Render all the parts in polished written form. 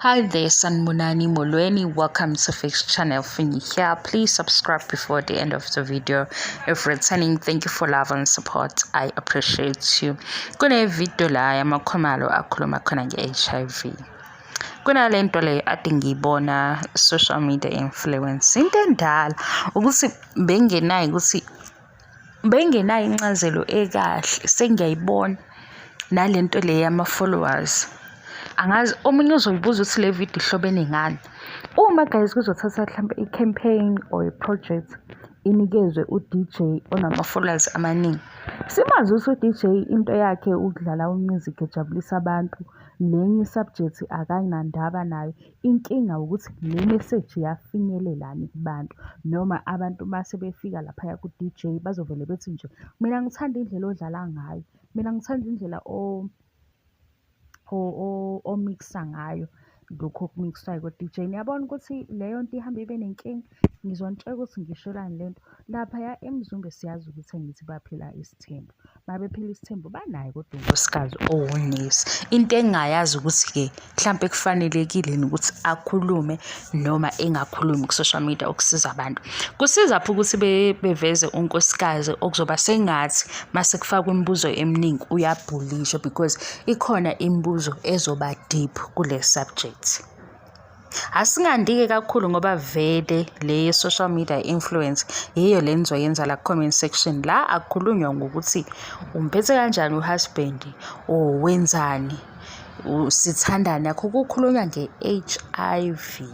Hi there, Sanibonani Molweni. Welcome to Fix Channel Finny here. Please subscribe before the end of the video. If returning, thank you for love and support. I appreciate you. Kune video la yamakhumalo akhuluma khona nge-HIV. Kunale nto le ade ngiyibona social media influence. Into endala ukuthi bengenayo ukuthi bengenayo incazelo ekahle, sengiyayibona nalento le yama-followers. Angazi, omunye uzoyibuza ukuthi le video ihlobene ngani. Uma guys kuzothatha mhlampe i-campaign or i-project inikezwe u-DJ onama-followers amaningi, simazi ukuthi u-DJ into yakhe ukudlala u-music ejabulisa abantu, lenye i-subject akanandaba nayo. Inkinga ukuthi le message iyafinyelelani kubantu, noma abantu mase befika laphaya ku-DJ bazovele bethi nje, "Mina ngithanda indlela odlala ngayo, mina ngithanda indlela o-mix-a ngayo," lokhu oku-mix-wayo ko-DJ. Niyabona ukuthi leyo nto ihambe ibe nenkinga. Ngizonitshela ukuthi ngishelani lento. Laphaya eMzumbe siyazi ukuthi angithi baphila isithembu. Uma bephila isithembu banaye kodwa unkosikazi owunesi. Into engingayazi ukuthi-ke mhlampe kufanelekile yini ukuthi akhulume noma engakhulumi ku-social media ukusiza abantu. Kusizaphi ukuthi beveze unkosikazi okuzoba sengathi mase kufakwa imibuzo eminingi uyabhulishwa, because ikhona imibuzo ezoba deep kule subject. Asingandi-ke kakhulu ngoba vele le social media influence yiyo le nizoyenza la ku-comment section. La akukhulunywa ngokuthi umphethe kanjani u-husband or wenzani, sithandani, akho, kukhulunywa nge-HIV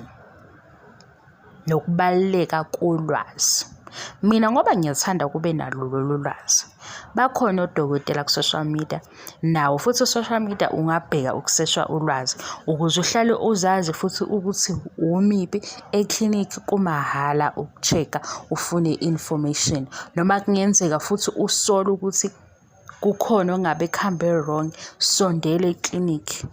nokubaluleka kolwazi. Mina ngoba ngiyathanda kube nalo lolu lwazi. Bakhona odokotela ku-social media, nawo futhi u-social media ungabheka ukusesha ulwazi ukuze uhlale uzazi futhi ukuthi umiphi eklinikhi, kumahhala uku-check-a ufune i-information. Noma kungenzeka futhi usole ukuthi kukhona okungabe kuhambe wrong, sondela eklinikhi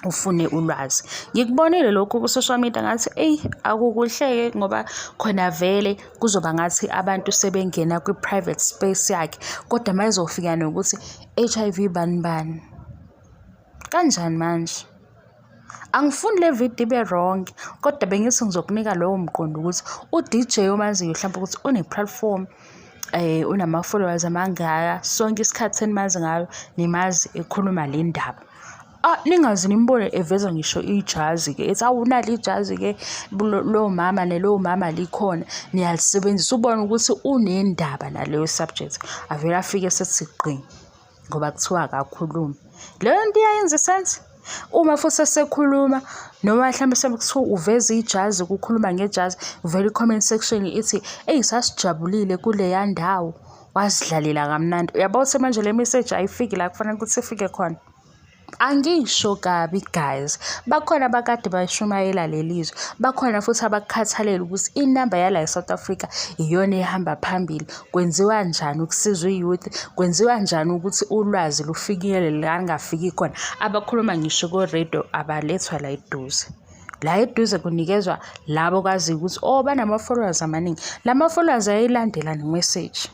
ufune ulwazi. Ngikubonile lokhu ku-social media, ngathi eyi, akukuhle-ke ngoba khona vele kuzoba ngathi abantu sebengena kwi-private space yakhe, kodwa uma ezofika nokuthi HIV bani bani, kanjani manje? Angifuni le video ibe wrong, kodwa bengithi ngizokunika lowo mqondo ukuthi u-DJ omaziyo hlampe ukuthi une-platform, unama-followers amangaka, sonke isikhathi enimazi ngayo nimazi ekhuluma le ndaba. Ah, ningaze nimbone eveza ngisho ijazi-ke, ethi awu nali ijazi-ke lo mama nelo mama likhona, niyalisebenzisa, ubone ukuthi unendaba naleyo subject. Avele afike esethi gqi ngoba kuthiwa akakhulumi. Leyo nto iyayenza i-sense? Uma futhi esekhuluma noma mhlampe sekuthiwa uveza ijazi, kukhuluma ngejazi, vele i-comment section ithi, "Eyi, sasijabulile kuleya ndawo, wazidlalela kamnandi." Uyabo ukuthi manje le message ayifiki la kufanele ukuthi ifike khona. Angisho kabi guys, bakhona abakade bashumayela leli zwe, bakhona futhi abakukhathalela ukuthi inamba yala e-South Africa iyona ehamba phambili. Kwenziwa njani ukusiza i-youth? Kwenziwa njani ukuthi ulwazi lufinyelele la lungafiki khona? Abakhuluma ngisho ko-radio abalethwa la eduze. La eduze kunikezwa labo okwaziyo ukuthi oh, banama-followers amaningi. Lama-followers ayayilandela ne-message.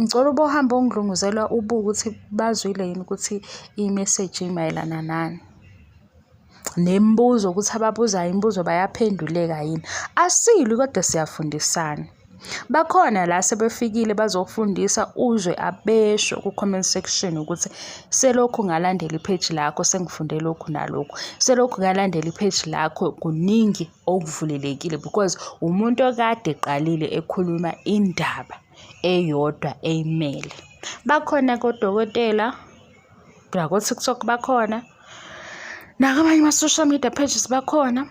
Ngicela ubohambe ungilungisela ubuke ukuthi bazwile yini ukuthi i-message imayelana nani. Nemibuzo ukuthi ababuzayo imibuzo bayaphenduleka yini. Asilwi kodwa siyafundisana. Bakhona la sebefikile bazokufundisa, uzwe abesho ku-comment section ukuthi selokhu ngalandela i-page lakho sengifunde lokhu nalokhu. Selokhu ngalandela i-page lakho kuningi okuvulelekile, because umuntu okade eqalile ekhuluma indaba eyodwa eyimele. Bakhona kodokotela, nako-TikTok bakhona, nakwamanye ama-social media pages bakhona.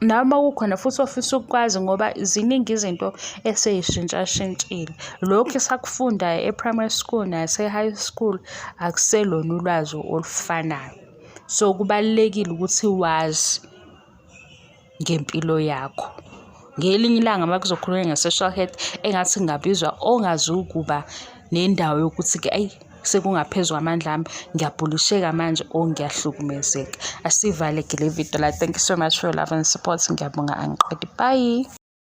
Noma kukhona futhi ofisa ukukwazi ngoba ziningi izinto esey'shintshashintshile. Lokhu esakufunda e-primary school nase-high school akuselona ulwazi olufanayo. So, kubalulekile ukuthi wazi ngempilo yakho. Ngelinye ilanga uma kuzokhulunywa nge-sexual health, engathi kungabizwa ongazukuba nendawo yokuthi-ke eyi, sekungaphezu kwamandla ami, ngiyabhulisheka manje or ngiyahlukumezeka. Asivale-ke le video la. Thank you so much for your love and support. Ngiyabonga, angiqedi. Bye.